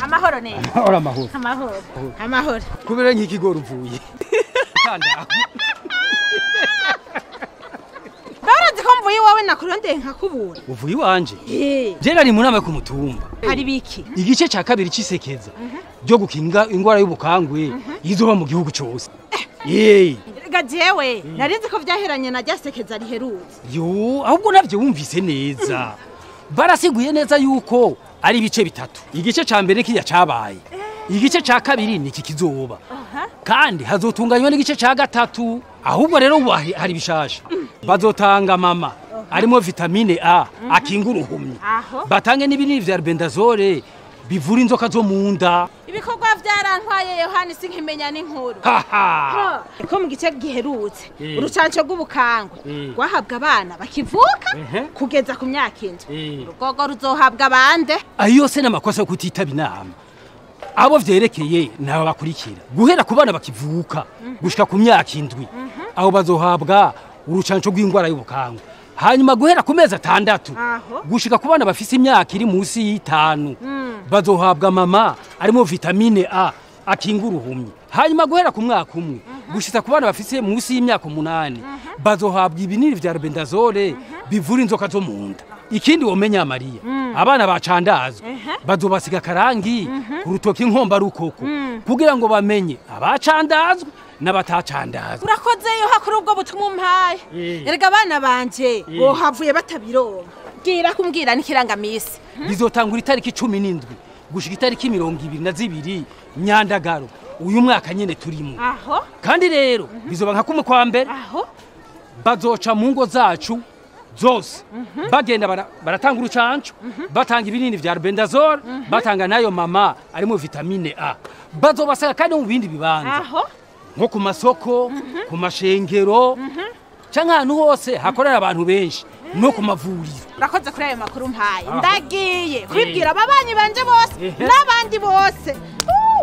Amahoro neza. Amahoro amahoro. Amahoro. Amahoro. Kubera nk'ikigori uvuye. Barazi ko mvuye iwawe nakurondeye nkakubura. Uvuye iwanje? Eh. Je nari mu nama ku mutumba. Hari biki? Igice ca kabiri cisekeza ryo gukinga ingwara y'ubukangwe izoba mu gihugu cose. Eh. Erega jewe narinzi ko vyaheranye na ryasekeza riherutse. Yo, ahubwo navyo wumvise neza. Barasiguye neza yuko ari ibice bitatu. Igice ca mbere kirya cabaye. Igice ca kabiri niki kizoba. Kandi hazotunganywa n'igice ca gatatu. Ahubwo rero ubu hari bishasha. Bazotanga mama arimo vitamine A akinga uruhumyi. Aho. Batange n'ibinini vya albendazole bivura inzoka zo mu nda. Ibikorwa vyarantwaye Yohani sinkimenya n'inkuru. Haha. Ko mu gice giherutse Eh. urucanco rw'ubukangwe Eh. rwahabwa abana bakivuka Ehe. kugeza ku myaka 7. Eh. Urugogo ruzohabwa abande. Ayo yose n'amakosa yo kutitaba inama. Abo vyerekeye nabo bakurikira. Guhera ku bana bakivuka gushika ku myaka 7. Aho bazohabwa urucanco rw'ingwara y'ubukangwe. Hanyuma guhera ku mezi 6 Aho. gushika ku bana bafise imyaka iri munsi y'itanu bazohabwa mama arimo vitamine A akinga uruhumyi. Hanyuma guhera ku mwaka umwe gushitsa ku bana bafise munsi y'imyaka 8 bazohabwa ibinini vya albendazole bivura inzoka zo mu nda. Ikindi womenya Mariya, abana bacandazwe bazobasiga karangi ku rutoki inkomba rukoko kugira ngo bamenye abacandazwe n'abatacandazwe. Urakoze Yoha kuri ubwo butumwa umpaye. Eh. Erega abana banje bohavuye batabironka. Bwira kumbwira n'ikirangamisi. Bizotangura itariki 17 gushika itariki 22 Nyandagaro uyu mwaka nyene turimo. Aho. Kandi rero bizoba nka kumwe kwa mbere. Aho. Bazoca mu ngo zacu zose bagenda baratanga urucanco, batanga ibinini vya albendazole, batanga nayo mama arimo vitamine A. Bazobasaka kandi mu bindi bibanza. Aho. Nko ku masoko, ku mashengero, canke ahantu hose hakorera abantu benshi, no ku mavuriro. Urakoze kuri ayo makuru mpaye. Aho. Ndagiye kubibwira ababanyi banje bose n'abandi bose.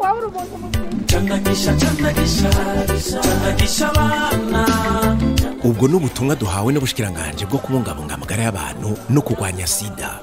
Wowe uri umuntu muzima. Changanisha, changanisha, changanisha abana. Ubwo n'ubutumwa duhawe n'ubushikiranganje bwo kubungabunga amagara y'abantu no kurwanya sida.